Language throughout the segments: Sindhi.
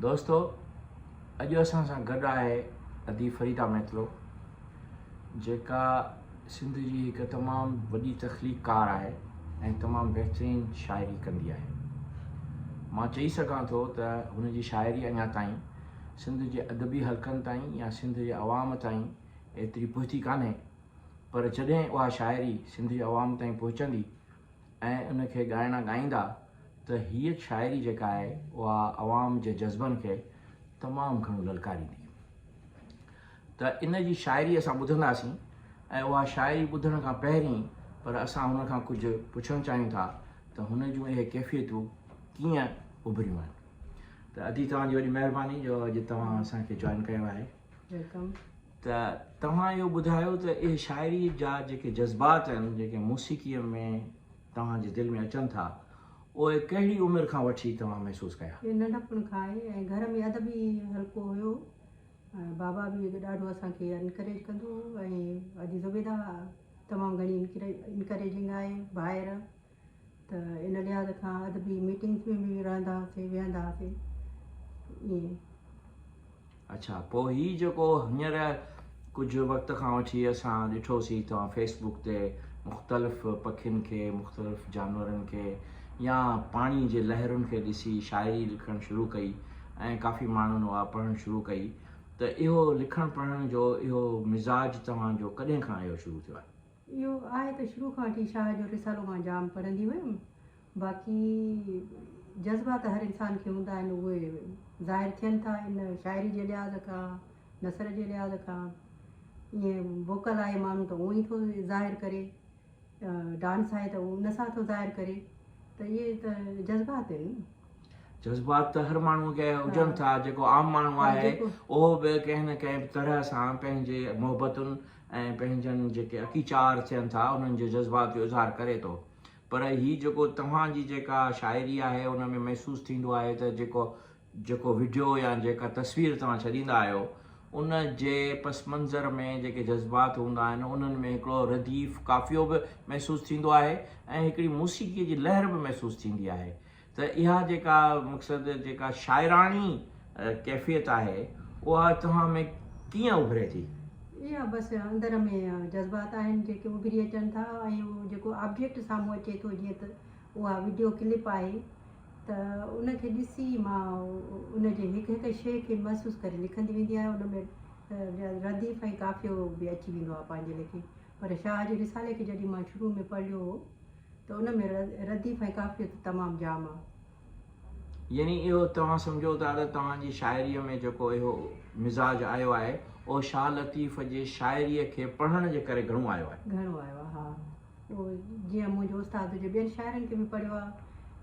دوستو اڄ اسان سان گڏ آهي ادي فريده ميتلو جيڪا سنڌ جي هڪ تمام وڏي تخليقڪار آهي ۽ تمام بهترين شاعري ڪندي آهي. مان چئي سگهان ٿو ته هن جي شاعري اڃا تائين سنڌ جي ادبي حلقن تائين يا سنڌ جي عوام تائين ايتري پهتي ڪانهي پر جڏهن اها شاعري سنڌ جي عوام تائين پهچندي ۽ ان کي ڳائڻا ڳائيندا ته هيء شاعري جيڪا آهي اها عوام جي جذبن کي تمام گهڻو للڪاريندي ته ان جي شاعري اسان ٻڌنداسين ۽ اها شاعري ٻڌڻ کان پهرين پر اسان هن کان ڪجهه پڇڻ چاهيون ٿا ته هن جون اهي ڪيفيتون ڪيئن اڀريون آهن ته ادي توهان جي وڏي مهرباني جو اڄ توهان اسان کي جوائن ڪيو آهي. Welcome. ته توهان اهو ٻڌايو ته اهي شاعري جا جيڪي جذبات آهن جيڪي موسيقيء ۾ توهان جي دل ۾ اچن ٿا اهي ڪهڙي عمر کان وٺي توهان محسوس ڪيا؟ اهي ننڍپڻ کان آهي ۽ گهر ۾ ادبي حلقو هيو ۽ بابا به ڏاڍو اسان کي انڪريج ڪندو هو ۽ ادي زبيده تمام گهڻي انڪريجنگ آهي ڀائر ته ان لحاظ کان ادبي ميٽنگس ۾ به رهندا هئاسين ويهندا هئاسين ائين. اڇا پوء هي جيڪو هينئر ڪجهه وقت کان وٺي اسان ڏٺوسين توهان فيس بڪ تي مختلف پکين کي مختلف جانورن کي يا پاڻي جي لهرن کي ڏسي شاعري لکڻ شروع ڪئي ۽ ڪافي ماڻهن اها پڙهڻ شروع ڪئي ته اهو لکڻ پڙهڻ جو اهو مزاج توهان جو ڪڏهن کان اهو شروع ٿيو آهي؟ اهو آهي ته شروع کان وٺي شاهه جو رسالو مان جام پڙهندي هيم باقي جذبا ته هر انسان کي هوندا آهن اهي ظاهر ٿين ٿا ان شاعري جي لحاظ کان نثر جي لحاظ کان ائين ووڪل آهي ماڻهو ته اونئي ٿو ظاهر ڪري ڊانس آهي ته ان سان ٿو ظاهر ڪري ته اهي ته جذبات آهن. جذبات ته هر ماڻهو کي هجن ٿا جيڪو عام ماڻهو آهي اهو به ڪنهن نه ڪنهن طرح سان پنهنجي محبتن ۽ پنهنجن جيڪي اڪيچار ٿين ٿا انهن جي جذبات جو اظهار ڪري ٿو پر هي جيڪو توهان جي جيڪا شاعري آهي ان ۾ محسوس ٿيندو آهي ته جيڪو جيڪو وڊيو يا جيڪا تصوير توهان ڇڏيندا آهيو ان جي پس منظر ۾ جيڪي جذبات هوندا آهن انهن ۾ هڪڙو رديف قافيو به محسوس ٿيندو آهي ۽ هڪڙي موسيقي جي لهر به محسوس ٿيندي آهي ته اها جيڪا مقصد جيڪا شاعراڻي ڪيفيت آهي اها توهان ۾ ڪيئن اڀري ٿي؟ اها بس اندر ۾ جذبات آهن جيڪي اڀري اچن ٿا ۽ اهو جيڪو آبجيڪٽ سامهون اچي ٿو جيئن ته اها وڊيو ڪلپ آهي ته ان کي ڏسي مان ان جي هڪ هڪ شيء کي محسوس ڪري لکندي ويندي آهيان ان ۾ رديف ۽ قافيو به اچي ويندو آهي پنهنجي ليکي پر شاهه جي رسالي کي جڏهن مان شروع ۾ پڙهيو هو ته ان ۾ رديف ۽ قافيو ته تمام جام آ. يعني اهو توهان سمجهو ٿا ته توهان جي شاعريء ۾ جيڪو اهو مزاج آيو آهي، اهو شاهه لطيف جي شاعريء کي پڙهڻ جي ڪري گهڻو آيو آهي. گهڻو آيو آهي، ها. اهو جيئن منهنجو استاد هجي، ٻين شاعرن کي به پڙهيو آهي.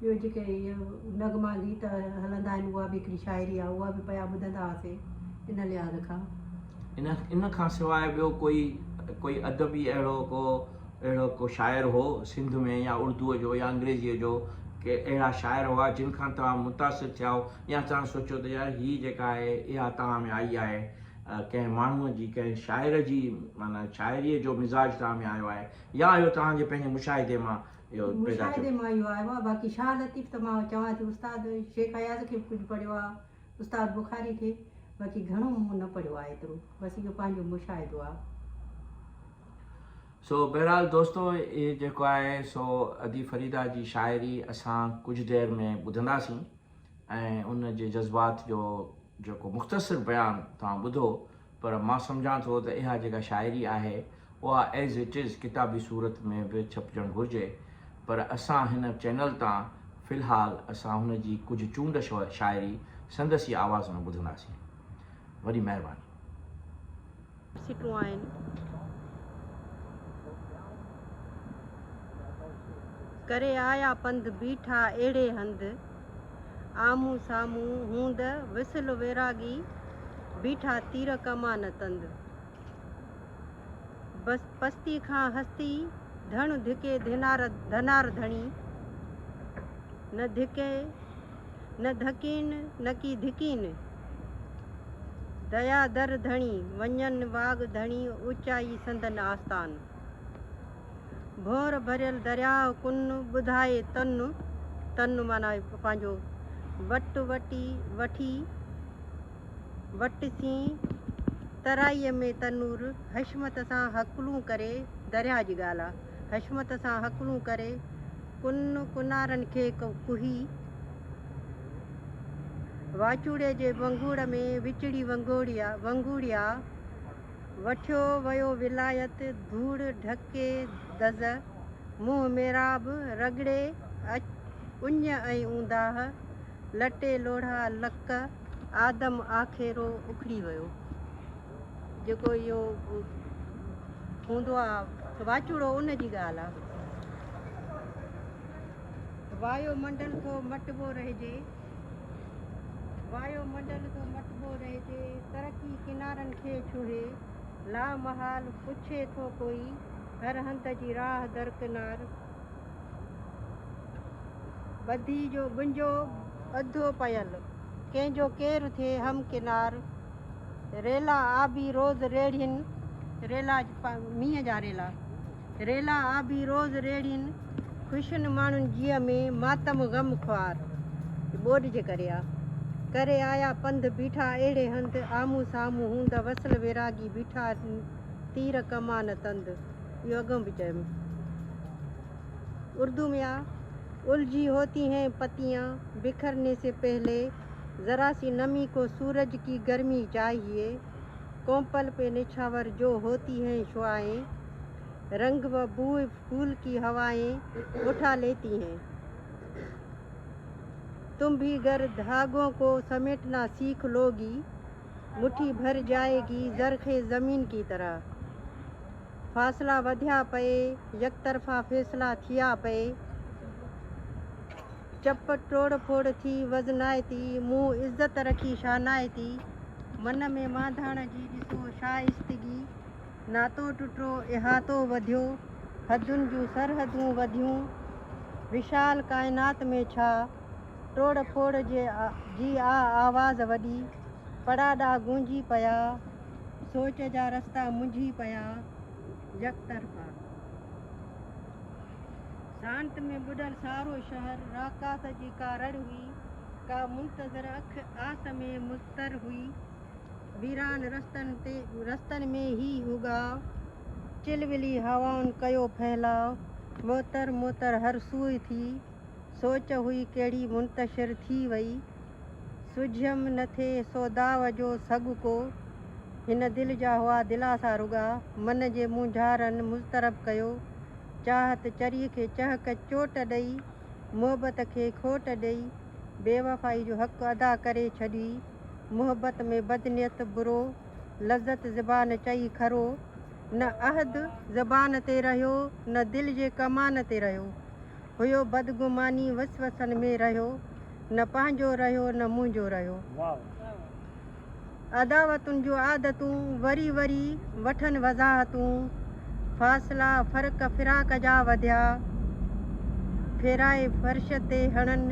ٻيو جيڪي اهي نغما گيت هلندا آهن، اها به هڪڙي شاعري آهي، اها به پيا ٻڌندا هئاسين، ان لحاظ کان. ان ان کان سواء ٻيو ڪوئي ڪوئي ادبي اهڙو ڪو اهڙو ڪو شاعر هو سنڌ ۾ يا اردوء جو يا انگريزيء جو ڪي اهڙا شاعر هئا جن کان توهان متاثر ٿيا هو يا توهان سوچيو ته يار هي جيڪا آهي اها توهان ۾ آئي آهي ڪنهن ماڻهوء جي ڪنهن شاعر جي معنيٰ شاعريء جو مزاج توهان ۾ آيو آهي يا اهو توهان جي پنهنجي مشاهدي مان اهو پيدا ٿيو؟ مشاهدي مان اهو آيو آهي باقي شاهه لطيف ته مان چوان ٿي استاد شيخ اياز کي به ڪجهه پڙهيو آهي استاد بخاري کي باقي گهڻو مون نه پڙهيو آهي ايترو بس اهو پنهنجو مشاهدو آهي. سو بهرحال دوستو هي جيڪو آهي سو ادي فريده جي شاعري اسان ڪجهه دير ۾ ٻڌنداسين ۽ ان جي جذبات جو جيڪو مختصر بيان توهان ٻڌو پر مان سمجهان ٿو ته اها جيڪا شاعري آهي اها ايز it از ڪتابي صورت ۾ به ڇپجڻ گهرجي پر اسان هن چينل تان في الحال اسان هن جي ڪجهه چونڊ شاعري سندس ئي آواز ۾ ٻڌنداسين. وڏي مهرباني. سٽون آهن. ڪري آيا پنڌ بيٺا اهڙي هنڌ، آمهون سامهون هوند وصل ويراڳي، بيٺا تير ڪمان تند. بس پستي کان هستي ڌڻ ڌڪي ڌنار ڌنار ڌڻي، نه ڌڪي نه ڌڪين نڪي ڌڪين. ديا در ڌڻي، وڃن واڳ ڌڻي، اوچائي سندن آستان. ڀونر ڀريل درياهه ڪن ٻڌائي تن، تن معنيٰ پنهنجو وٽ وٽي وٺي وٽ سين ترائيء ۾ تنور، حشمت سان هڪلون ڪري، درياهه جي ڳالهه آ، حشمت سان هڪلون ڪري، ڪن ڪنارن کي ڪهي، واچوڙي جي ونگوڙ ۾ وچڙي ونگوڙيا، وٺيو ويو ولايت، ڌوڙ ڍڪي دز، منهن محراب، رڳڙي اڃ ۽ اونداهه، لٽي لوڙها لڪ، آدم آکيرو اکڙي ويو. جيڪو اهو هوندو آ واچوڙو ان جي ڳالهه آ. وايو منڊل ٿو مٽبو رهجي. وايو منڊل ٿو مٽبو رهجي. ترقي ڪنارن کي ڇهي. لامحال پڇي ٿو ڪوئي. هر هنڌ جي راهه درڪنار. ٻڌي جو ٻنجو ٻڌو پيل، ڪنهن جو ڪير ٿئي هم ڪنار. ريلا آبي روز ريڙهين، ريلا مينهن جا ريلا، ريلا آبي روز ريڙهين، خوشين ماڻهن جيء ۾ ماتم غم خوار. ٻوڏ جي ڪري آ. ڪري آيا پنڌ بيٺا اهڙي هنڌ، آمهون سامهون هوند وصل ويراڳي بيٺا تير ڪمان تند. اهو اڳم به چيم. اردو ۾ آ، الجهي هوتي هين پتيان بکرني سي پهلي، ذرا سي نمي ڪو سورج ڪي گرمي چاهيي، ڪونپل پي نڇاور جو هوتي هين شعاعين، رنگ و بوء ڦول ڪي هوائين اٺا ليتي هين. تم ڀي گر ڌاڳون ڪو سميٽنا سيک لوگي، مٺي ڀر جائيگي زرخيز زمين ڪي طرح. فاصلا وڌيا پئي، يڪطرفا فيصلا ٿيا پئي. چپ ٽوڙ ڦوڙ ٿي وزنائتي، مون عزت رکي شانائتي. من ۾ مانڌاڻ جي ڏسو شائستگي، ناتو ٽٽو احاطو وڌيو، حدن جون سرحدون وڌيون. وشال ڪائنات ۾ ڇا ٽوڙ ڦوڙ جي آ آواز وڏي، پڙاڏا گونجي پيا. سوچ جا رستا منجهي پيا يڪطرفا. سانت ۾ ٻڏل سارو شهر راڪاس جي ڪا رڙ هئي، ڪا منتظر اک آس ۾ مضطر هئي. ويران رستن تي رستن ۾ هي هڳاء، چلولي هوائن ڪيو ڦهلاء. معطر معطر هر سوئي ٿي، سوچ هئي ڪهڙي منتشر ٿي وئي. سجهيم نه ٿئي سوداء جو سڳ ڪو، هن دل جا هئا دلاسا رڳا، من جي مونجهارن مضطرب ڪيو، چاهت چريء کي چهڪ چوٽ ڏئي، محبت کي کوٽ ڏئي، بيوفائي جو حق ادا ڪري ڇڏي، محبت ۾ بدنيت برو، لذت زبان چئي کرو، نه عهد زبان تي رهيو، نه دل جي ڪمان تي رهيو. هيو بدگماني وسوسن ۾ رهيو، نه پنهنجو رهيو نه منهنجو رهيو. عداوتن جون عادتون وري وري وٺن وضاحتون، فاصلا فرق فراق جا وڌيا، ڦيرائي فرش تي هڻن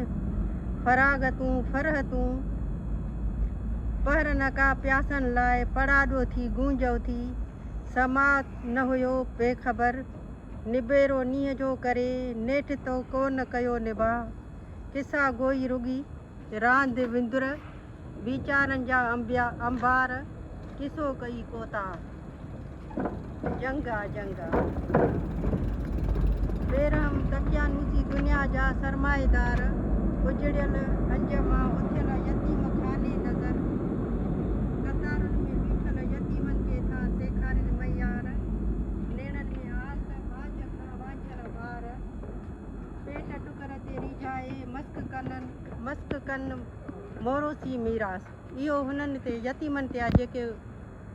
فراغتون فرحتون، پهر نه ڪا پياسن لاء پڙاڏو ٿي گونج اٿي، سماء نه هيو بي خبر. نبيرو نينهن جو ڪري، نيٺ تو ڪو نه ڪيو نباهه. قصا گوئي رڳي، راند وندر، ويچارن جا انبار، قصو ڪئي ڪوتاهه. جنگ آ جنگ آ. بيرحم دقيانوسي دنيا جا سرمائيدار، اجڙيل هنج مان اٿيل يتيم خاني نظر، قطارن ۾ بيٺل يتيمن کي ٿا سيکارين معيار. نيڻن ۾ آس، ٻاجهه کان وانجهيل ٻار، پيٽ ٽڪر تي ريجهائي، مسڪ ڪنن مسڪ ڪن موروثي ميراث. اهو هنن تي يتيمن تي آهي جيڪي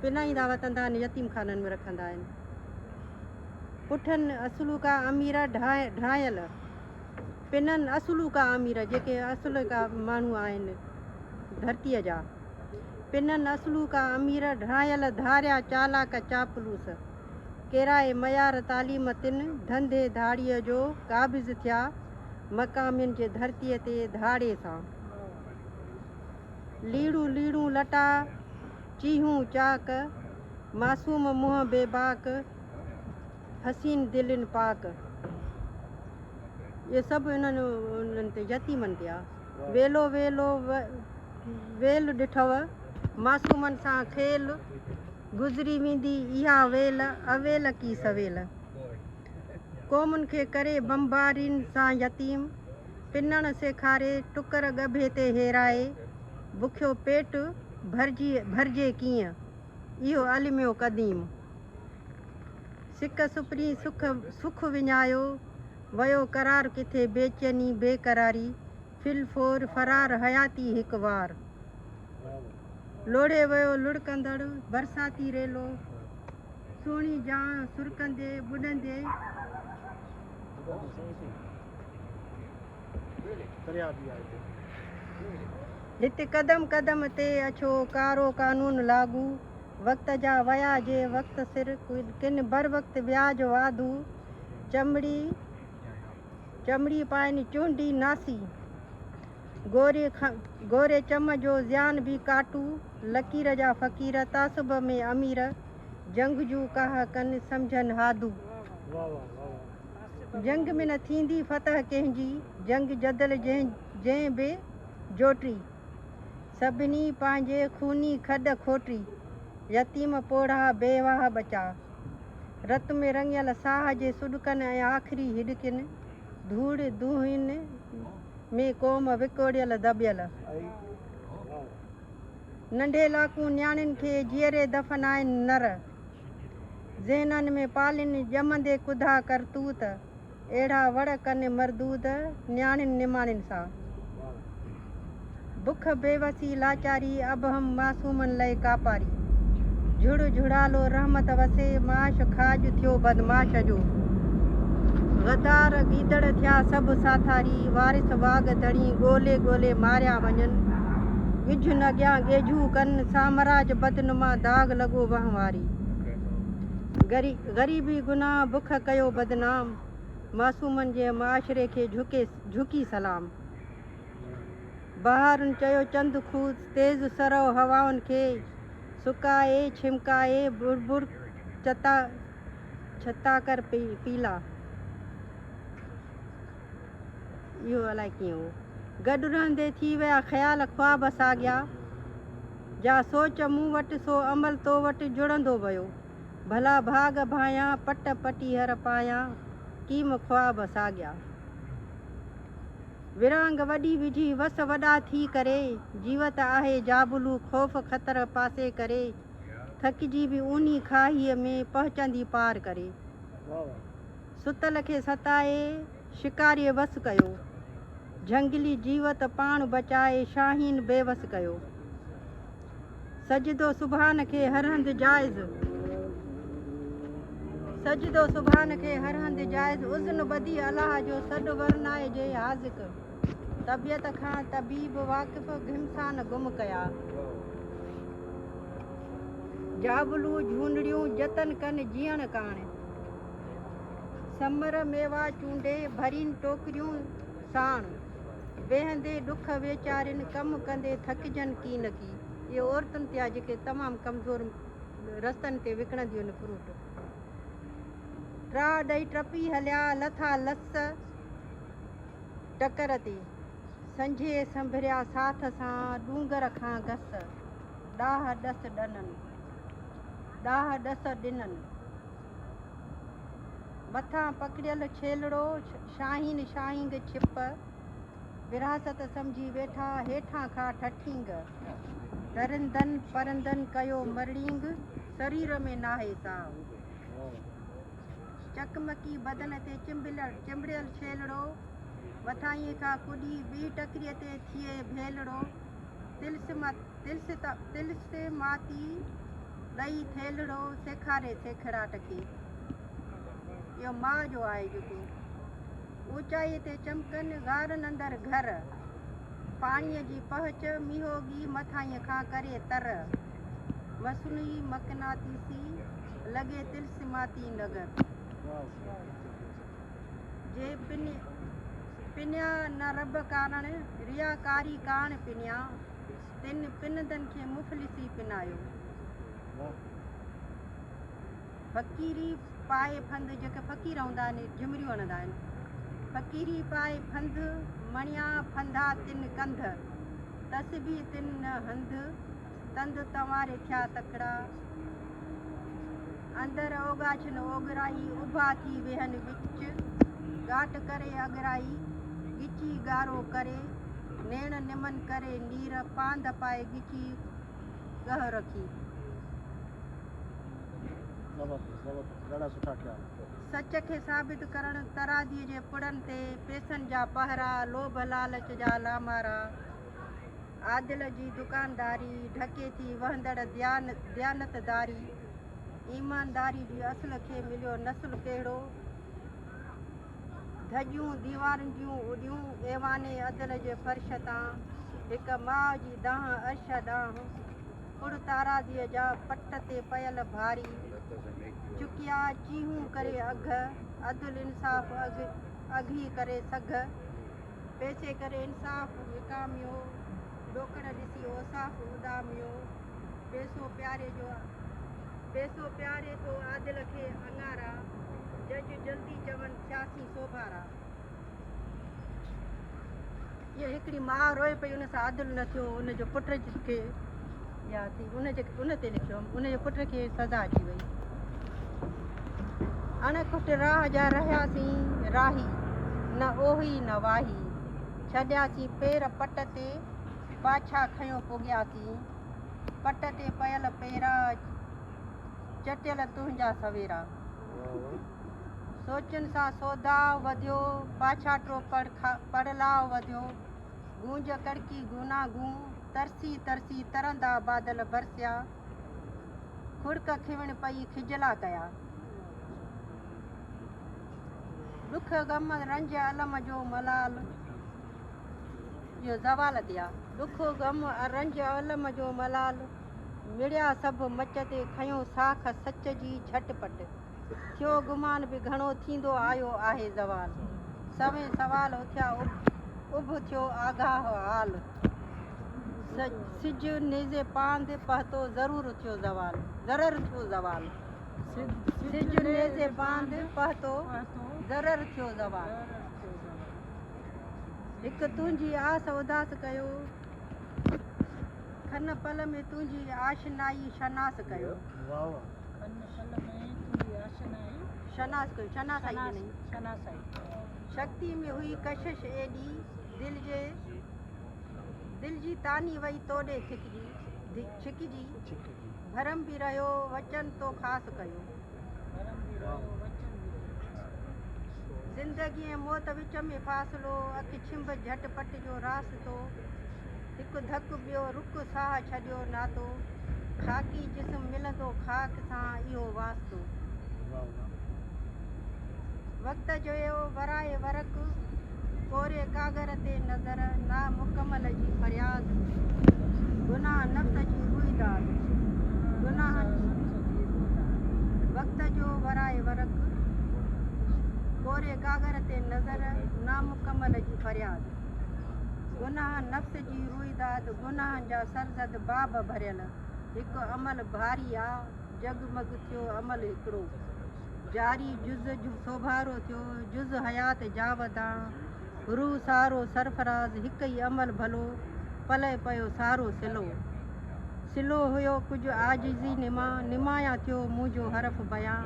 پنائيندا وتندا آهن يتيم خانن ۾ رکندا آهن. پٺن اصلوڪا امير ڍانئيل، پنن اصلوڪا امير جيڪي اصلوڪا ماڻهو آهن ڌرتيء جا. پنن اصلوڪا امير ڍانئيل ڌاريا چالاڪ چاپلوس. ڪيرائي معيار تعليم تن ڌنڌي ڌاڙيء جو قابض ٿيا مقامين جي ڌرتيء تي ڌاڙي سان. ليڙون ليڙون لٽا چيهون چاڪ، معصوم منهن بي باڪ، حسين دلين پاڪ. اهي سڀ انهن انهن تي يتيمن تي آ. ويلو ويلو ويل ڏٺو. معصومن سان کيل، گذري ويندي اها ويل، اويل ڪي سويل. قومن کي ڪري بمبارين سان يتيم، پنڻ سيکاري، ٽڪر ڳڀي تي هيرائي، بکيو پيٽ ڀرجي ڀرجي ڪيئن، اهو الميو قديم. سڪ سپرين سک سک وڃايو، ويو قرار ڪٿي بيچيني بيقراري، في الفور فرار حياتي هڪ وار. لوڙهي ويو لڙڪندڙ برساتي ريلو، سهڻي جان سرڪندي ٻڏندي. هت قدم قدم تي اڇو ڪارو قانون لاڳو، وقت جا ويا جي وقت سر ڪن بروقت وياج واڌو، چمڙي چمڙي پائن چونڊي ناسي، گوري چم جو زيان به ڪاٽو، لڪير جا فقير تعصب ۾ امير، جنگ جون ڪاهه ڪن سمجهن هادو. جنگ ۾ نه ٿيندي فتح ڪنهن جي، جنگ جدل جنهن به جوٽي. سڀني پنهنجي خوني کڏ کوٽي، يتيم پوڙها بيواهه ٻچا. رت ۾ رڱيل ساهه جي سڏڪن ۽ آخري هڏڪين، ڌوڙ دونهين ۾ قوم وڪوڙيل دٻيل. ننڍي لاڪون نياڻين کي جيئري دفنائن نر. ذهنن ۾ پالين ڄمندي ڪڌا ڪرتوت، اهڙا وڙ ڪن مردود نياڻين نماڻين سان. بک بيوسي لاچاري ابهم معصومن لئه ڪاپاري. جھڙ جھڙالو رحمت وسي معاش کاڄ ٿيو بدمعاش جو. غدار گيدڙ ٿيا سڀ ساٿاري وارث واڳ ڌڻي ڳولي ڳولي ماريا وڃن. ڳجھن اڳيان ڳيجھو ڪن سامراج بدنما داغ لڳو وهنواري. غريبي گناھ بک ڪيو بدنام معصومن جي معاشري کي جھڪي جھڪي سلام. بهارن چيو چند خوذ تيز سرو هوائن کي سڪائي ڇمڪائي بڙبڙ چتا ڇتا ڪر پيلا. اهو الائي ڪيئن هو. گڏ رهندي ٿي ويا خيال خواب ساڳيا. جا سوچ مون وٽ سو عمل تو وٽ جڙندو ويو. ڀلا ڀاڳ ڀانيان پٽ پٽيهر پايان ڪيم خواب ساڳيا. ورهاڱ وڏي وجهي وس وڏا ٿي ڪري، جيوت آهي جابلو خوف خطر پاسي ڪري، ٿڪجي به اونهي کاهيء ۾ پهچندي پار ڪري. ستل کي ستائي شڪاريء وس ڪيو، جهنگلي جيوت پاڻ بچائي شاهين بيوس ڪيو. سجدو سبحان کي هر هنڌ جائز، سجدو سبحان کي هر هنڌ جائز، اذن ٻڌي الله جو سڏ ورنائي جي حاذق، طبيعت کان طبيب واقف گهمسان گم ڪيا. جابلو جهونڙيون جتن ڪن جيئڻ ڪاڻ، ثمر ميوا چونڊي ڀرين ٽوڪريون ساڻ. ويهندي ڏک ويچارين ڪم ڪندي ٿڪجن ڪي نه ڪي. اهي عورتن تي آ جيڪي تمام ڪمزور رستن تي وڪڻنديون آهن فروٽ. ٽاهه ڏئي ٽپي هليا لٿا لس ٽڪر تي. سنجهي سنڀريا ساٿ سان ڏونگر کان گس. ڏاهه ڏس ڏنن. ڏاهه ڏس ڏنن. مٿان پکڙيل ڇيلڙو، شاهين شاهينگ ڇپ، ورهاست سمجهي ويٺا هيٺان کان ٺٺينگ، درندن پرندن ڪيو مرڙينگ، سرير ۾ ناهي ساهه. چقمقي بدن تي چنبڙيل ڇيلڙو، مٿاهينء کان ڪڏي ٻي ٽڪريء تي ٿئي ڀيلڙو، طلسماتي ڏئي ٿيلهڙو سيکاري سيکڙاٽ کي. اهو ماء جو آهي جيڪو. اوچائيء تي چمڪن غارن اندر گهر. پاڻيء جي پهچ مينهوڳي مٿاهينء کان ڪري تر. مصنوعي مقناطيسي لڳي طلسماتي نگر. جي پنيا نه رب ڪارڻ، رياڪاري ڪاڻ پنيا، تن پنندن کي مفلسي پنايو. فقيري پائي ڦند، جيڪي فقير هوندا آهن، جهمريون هڻندا آهن. فقيري پائي ڦند، مڻيا ڦندا تن ڪنڌ، تسبيح تن نه هنڌ، تند تنواري ٿيا تڪڙا. اندر اوڳاڇن اوڳرائي، اڀا ٿي ويهن وچ. ڳاٽ ڪري اڳرائي، ڳچي ڳارو ڪري. نيڻ نمن ڪري نير، پاند پائي ڳچي ڳهه رکي. زبردست زبردست ڏاڍا سٺا خيال. سچ کي ثابت ڪرڻ تراديء جي پڙن تي پيسن جا پهرا، لوڀ لالچ جا لامارا. عادل جي دڪانداري، ڍڪي ٿي وهندڙ ديانتداري. ايمانداري جي اصل کي مليو نسل ڪهڙو؟ ڌڄيون ديوارن جون اڏيون ايوان عدل جي فرش تان، هڪ ماء جي دانهن عرش ڏانهن. پڙ تارازيء جا پٽ تي پيل ڀاري، چڪيا چيهون ڪري اگهه، عدل انصاف اگهي ڪري سگهه. پئسي ڪري انصاف وڪاميو، ڏوڪڙ ڏسي اوصاف اڏاميو. پئسو پياري جو پئسو پياري ٿو عادل کي اڱارا، جج جلدي چون ٿياسين سوڀارا. اها هڪڙي ماء روئي پئي ان سان عدل نه ٿيو ان جو پٽ کي يا ٿي ان جي ان تي لکيو هئم ان جي پٽ کي سزا اچي وئي. اڻ کٽ راهه جا رهياسين راهي نه اوهي نه واهي ڇڏياسين پير پٽ تي پاڇا کنيو پڳياسين پٽ تي پيل پيرا چٽيل تنهنجا سويرا. سوچن سان سوداء وڌيو، پاڇاٽو پڙلاء وڌيو، گونج ڪڙڪي گوناگون، ترسي ترسي ترندا بادل برسيا، کڙڪ کيوڻ پئي کجلا ڪيا. ڏک غم رنج الم جو ملال اهو زوال تي آ. ڏک غم رنج الم جو ملال مڙيا سڀ مچ تي کنيو ساک سچ جي جهٽ پٽ. ٿيو گمان به گهڻو ٿيندو آيو آهي زوال. سوين سوال اٿيا اڀ ٿيو آگاهه حال. سج نيزي پاند پهتو ضرور ٿيو زوال ضرر ٿيو زوال. سج نيزي پاند پهتو ضرر ٿيو زوال. هڪ تنهنجي آس اداس ڪيو. کن پل ۾ تنهنجي آشنائي شناس ڪيو. کن پل ۾ تنهنجي آشنائي شناس ڪيو شناسائي ڏنئي. شناسائي. شڪتي ۾ هئي ڪشش ايڏي دل جي دل جي تاني وئي توڏي ڇڪجي ڇڪجي ڀرم به رهيو وچن تو خاص ڪيو. ڀرم به رهيو وچن به تو خاص ڪيو. زندگي ۽ موت وچ ۾ فاصلو اک ڇنڀ جهٽ پٽ جو راستو. هڪ ڌڪ ٻيو رڪ ساهه ڇڏيو ناتو. خاڪي جسم ملندو خاڪ سان اهو واسطو. وقت جويو ورائي ورق ڪوري ڪاڳر تي نظر نامڪمل جي فرياد گناهه نفس جي روئيداد گناهن وقت جو ورائي ورق ڪوري ڪاڳر تي نظر نامڪمل جي فرياد گناهه نفس جي روئيداد گناهن جا سرزد باب ڀريل هڪ عمل ڀاري آ جڳمڳ ٿيو عمل هڪڙو جاري جز سوڀارو ٿيو جز حيات جاودان روح سارو سرفراز هڪ ئي عمل ڀلو پلئه پيو سارو سلو سلو هيو ڪجهه عاجزي نما نمايان ٿيو منهنجو حرف بيان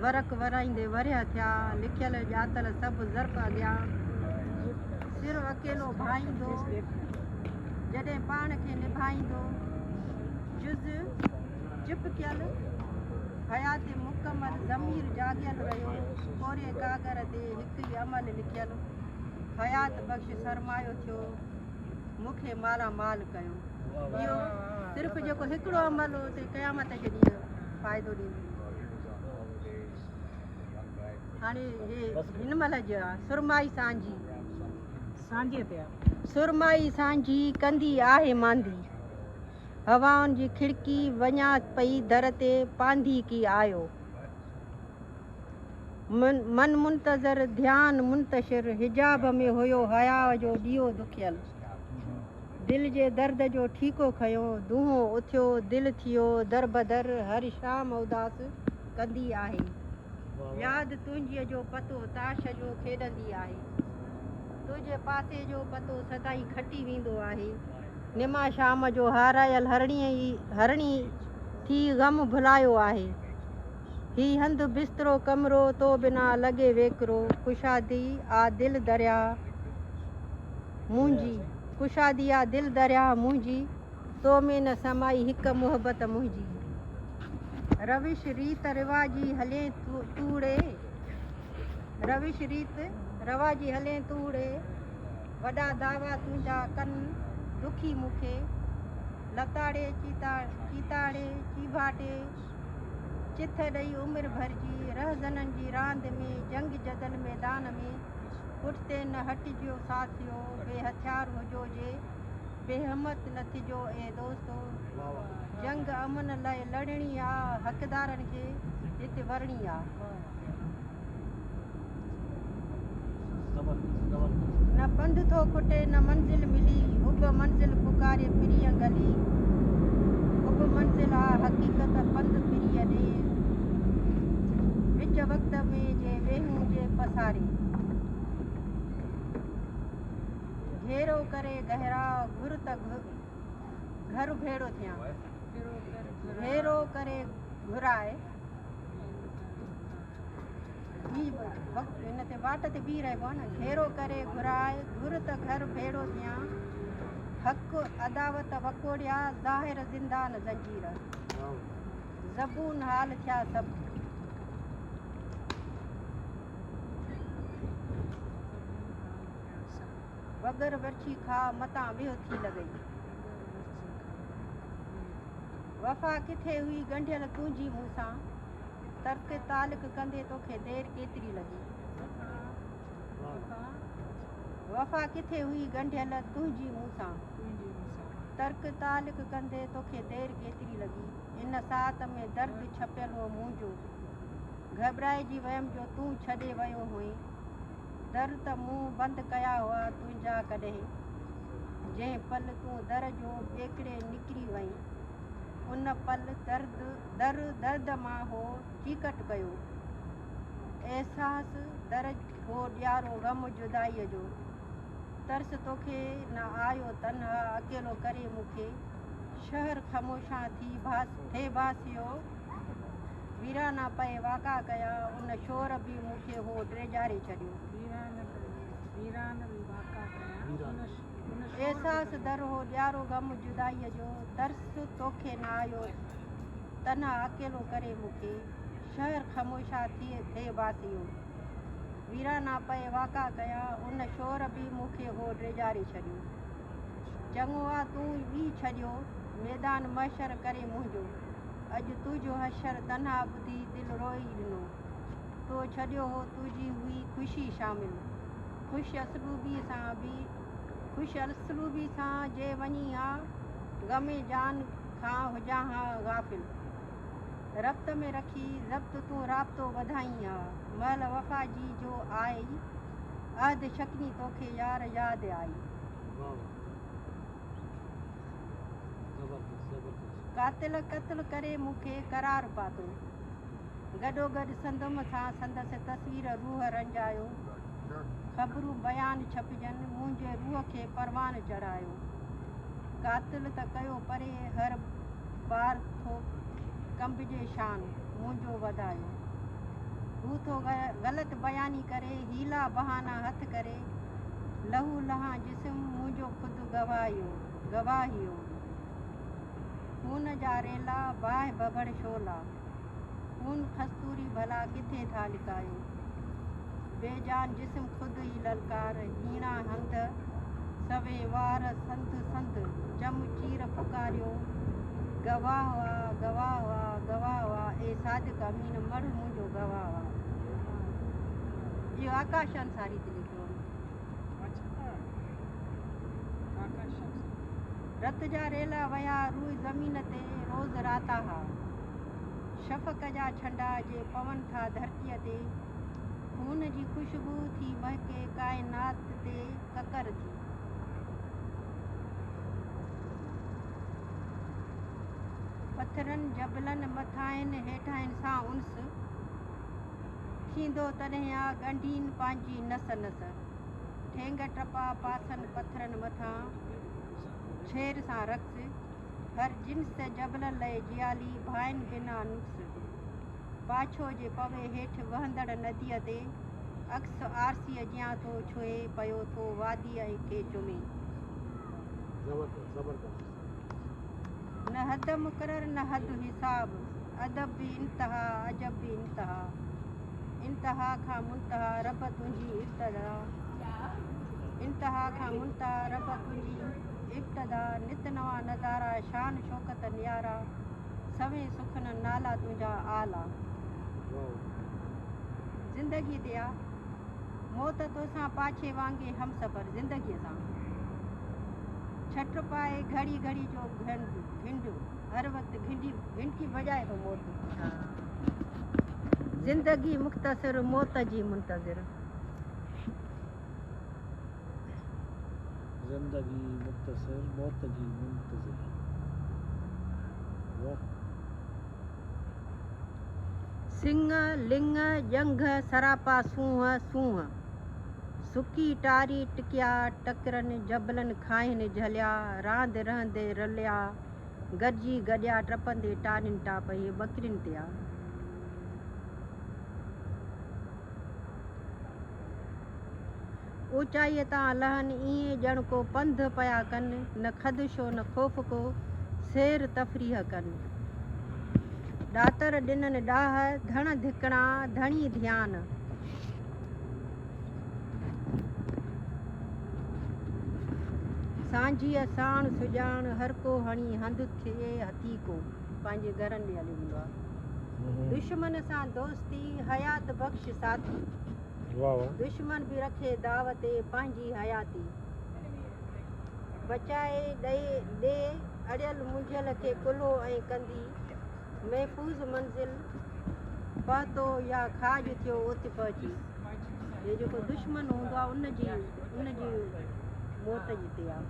ورق ورائيندي ورهيه ٿيا لکيل ڄاتل سڀ ظرف اڳيان سر اڪيلو ڀائيندو جڏهن پاڻ کي نڀائيندو جز چپڪيل حيات مڪمل ضمير جاڳيل رهيو ڪوري ڪاڳر تي هڪ ئي عمل لکيل حيات بخش سرمايو ٿيو مون کي مالا مال ڪيو. اهو صرف جيڪو هڪڙو عمل هو تي قيامت جي ڏينهن فائدو ڏيندو. هاڻي هي هن مهل جي آ سرمائي سانجهي. سانجهيء تي آ. سرمائي سانجهي ڪندي آهي ماندي. هوائن جي کڙڪي وڃان پئي در تي پانڌي ڪي آيو. من منتظر ڌيان منتشر حجاب ۾ هيو حياء جو ڏيئو دکيل. دل جي درد جو ٺيڪو کنيو دونهون اٿيو دل ٿيو دربدر هر شام اداس ڪندي آهي. ياد تنهنجيء جو پتو تاش جو کيڏندي آهي. تنهنجي پاسي جو پتو سدائين کٽي ويندو آهي. نما شام جو هارايل هرڻي ٿي غم ڀلايو آهي. هي هنڌ بسترو ڪمرو تو بنا لڳي ويڪرو. ڪشادي آ دل درياهه منهنجي ڪشادي آ دل درياهه منهنجي تو ۾ نه سمائي هڪ محبت منهنجي. روش ريت رواجي هلين توڙي روش ريت رواجي هلين توڙي وڏا دعويٰ تنهنجا ڪن دکي مون کي لتاڙي چيتاڙي چيڀاٽي چٿ ڏئي عمر ڀرجي رهزنن جي راند ۾ جنگ جدل ميدان ۾ پٺتي نه هٽجو ساٿيو بي هٿيار هجو جي بي همت نه ٿجو اي دوستو جنگ امن لئه لڙڻي آ حقدارن کي هت ورڻي آ. نه پنڌ ٿو کٽي نه منزل ملي حب منزل پڪاري پرينء گلي حب منزل آ حقيقت پنڌ پرينء ڏي وچ وقت ۾ جي ويهون جي پساري گهيرو ڪري گهراء گهر ته گهر ڀيڙو ٿيان گهيرو ڪري گهراء هي وقت هن تي واٽ تي بيهي رهبو آهي نه گهيرو ڪري گهراء گهر ته گهر ڀيڙو ٿيان حق عداوت وڪوڙيا ظاهر زندان زنجير زبون حال ٿيا سڀ. وڳر ورڇي کاء متان ويهه ٿي لڳئي. وفا ڪٿي هئي ڳنڍيل تنهنجي مون سان. ترڪ تعلق ڪندي توکي دير ڪيتري لڳي. وفا ڪٿي هئي ڳنڍيل تنهنجي مون سان. ترڪ تعلق ڪندي توکي دير ڪيتري لڳي. ان ساعت ۾ درد ڇپيل هو منهنجو. گهٻرائجي ويم جو تون ڇڏي ويو هئين. در ته مون بند ڪيا هئا تنهنجا ڪڏهن. جنهن پل تون در جو ٻيڪڙي نڪري وئين. ان پل درد در درد مان هو چيڪٽ ڪيو. احساس در هو ڏيارو غم جدائيء جو. ترس توکي نه آيو تنها اڪيلو ڪري مون کي. شهر خموشان ٿي ٿي ڀاسيو. ويرانا پئي واڪا ڪيا. ان شور به مون کي هو ڊيڄاري ڇڏيو. احساس در هو ڏيارو غم جدائيء جو. ترس توکي نه آيو تنها اڪيلو ڪري مون کي. شهر خموشا ٿي ٿي ڀاسيو. ويرانا پئي واڪا ڪيا. ان شور به مون کي هو ڊيڄاري ڇڏيو. چڱو آ تون ئي ڇڏيو ميدان محشر ڪري منهنجو. اڄ تنهنجو حشر تنها ٻڌي دل روئي ڏنو. تو ڇڏيو هو تنهنجي هئي خوشي شامل. خوش اسلوبي سان به خوش اسلوبي سان جي وڃين ها غم جان کان هجان ها غافل. ربط ۾ رکي ضبط تون رابطو وڌائين ها. مهل وفا جي جو آئي عهد شڪني توکي يار ياد آئي. قاتل قتل ڪري مون کي قرار پاتو. گڏوگڏ سندم سان سندس تصوير روح رنجايو. خبرون بيان ڇپجن منهنجي روح کي پروان چڙهايو. قاتل ته ڪيو پري هر بار ٿو ڪنبجي شان منهنجو وڌايو. هو ٿو غلط بياني ڪري حيلا بهانا هٿ ڪري لهو لهان جسم منهنجو خود گواهيو. خون جا ريلا باهه ڀڀڙ شعلا. خون کستوري ڀلا ڪٿي ٿا لڪايو. بي جان جسم خود ئي للڪار هيڻا هنڌ سوين وار سنڌ سنڌ چم چير پڪاريو. گواهه آ گواهه آ گواهه آ اي صادق امين مڙهه منهنجو گواهه آ. اهو آڪاش انصاري تي لکيو هو. رت جا ريلا وهيا روء زمين تي روز راتاها. شفق جا ڇنڊا جي پون ٿا ڌرتيء تي. خون جي خوشبوء ٿي مهڪي ڪائنات تي ڪڪر ٿي. پٿرن جبلن مٿاهين هيٺاهين سان انس ٿيندو تڏهن آ ڳنڍين پنهنجي نس نس. ٺينگ ٽپا پاسن پٿرن مٿان. ڇير سان رقص، هر جنس جبلن لئه جيالي، ڀائن بنا نقص. پاڇو جي پوي هيٺ وهندڙ نديء تي، عڪس آرسيء جيان ٿو ڇهي پيو ٿو واديء ۽ کي چمي. زبردست زبردست. نه حد مقرر نه حد حساب، ادب به انتها عجب به انتها، انتها کان منتها رب تنهنجي ابتدا، انتها کان منتها رب تنهنجي ابتدا، نت نوان نظارا شان شوڪت نيارا، سوين سخن نالا تنهنجا اعليٰ. زندگي تي آ موت توسان پاڇي وانگي همسفر زندگيء سان ڇٽ پائي گهڙي گهڙي جو گهنڊ گهنڊ هر وقت گهنڊي گهنڊڪي وڄائي ٿو موت. زندگي مختصر موت جي منتظر. زندگي مختصر موت جي منتظر واه. سڱ، لڱ، ڄنگهه، سراپا سونهن، سونهن. سڪي ٽاري ٽڪيا، ٽڪرن، جبلن کاهين جهليا، راند رهندي رليا، گڏجي گڏيا، ٽپندي ٽارين ٽاپ، هي ٻڪرين تي آ. اوچائيء تان لهن ائين ڄڻ ڪو پنڌ پيا ڪن، نه خدشو نه خوف ڪو، سير تفريح ڪن. ڏاتر ڏنن ڏاهه، ڌڻ ڌڪڻا، ڌڻي ڌيان. سانجهيء ساڻ سڄاڻ، هر ڪو هڻي هنڌ ٿئي هٿيڪو. پنهنجي گهرن ڏي هليو ويندو آهي. دشمن سان دوستي، حيات بخش ساٿي. دشمن به رکي داء تي پنهنجي حياتي. بچائي ڏئي ڏي اڙيل منجهيل کي ڪلهو ۽ ڪنڌي. محفوظ منزل پهتو يا کاڄ ٿيو ات پهچي. هي جيڪو دشمن هوندو آهي ان جي ان جي موت جي تي آهي.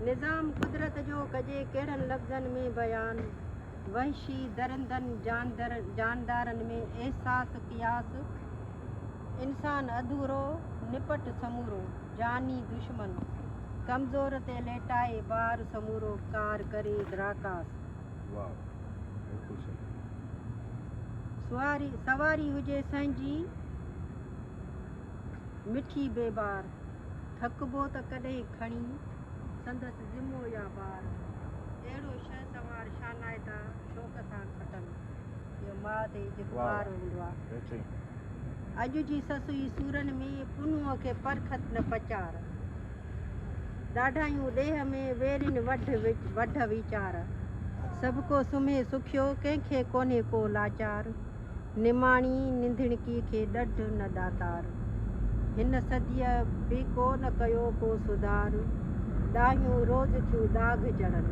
نظام قدرت جو ڪجي ڪهڙن لفظن ۾ بيان. وحشي درندن جاندارن ۾ احساس قياس، انسان اڌورو نپٽ سمورو، جاني دشمن، ڪمزور تي ليٽائي بار سمورو ڪار ڪري راڪاس. واھ بلڪل صحيح. سواري سواري هجي سهنجي مٺي بي بار، ٿڪبو ته ڪڏهن کڻي سندس ذمو يا بار، اهڙو شهسوار شانائتا شوق سان کٽن. اهو ماء تي جيڪو بار هوندو آ. اڄ جي سسئي سورن ۾، پنهونء کي پرکت نه پچار. ڏاڍايون ڏيهه ۾، ويرين وڍ وڍ ويچار. سڀڪو سمهي سکيو، ڪنهن کي ڪونهي ڪو لاچار. نماڻي نڌڻڪي کي ڏڍ نه ڏاتار. هن صديء به ڪو نه ڪيو ڪو سڌار. ڏاهيون روز ٿيون ڏاگهه چڙهن.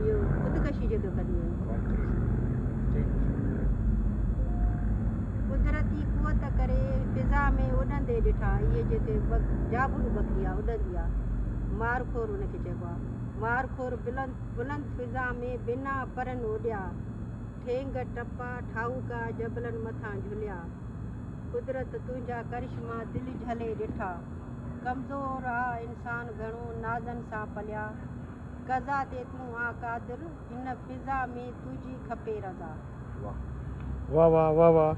اهو خودڪشي جيڪي ڪنديون آهن. قدرتي قوت ڪري فضا ۾ اڏندي ڏٺا. اهي جيڪي جابلو ٻڪري آهي اڏندي آهي. مارخور ان کي چئبو آهي. مارخور بلند فضا ۾ بنا پرن اڏيا. ٺينگ ٽپا ٺاهوڪا جبلن مٿان جهليا. قدرت تنهنجا ڪرشما دل جهلي ڏٺا. ڪمزور آ انسان گهڻو نازن سان پليا. قضا تي تون آن قادر هن فضا ۾ تنهنجي کپي رضا. واه واه واه واه.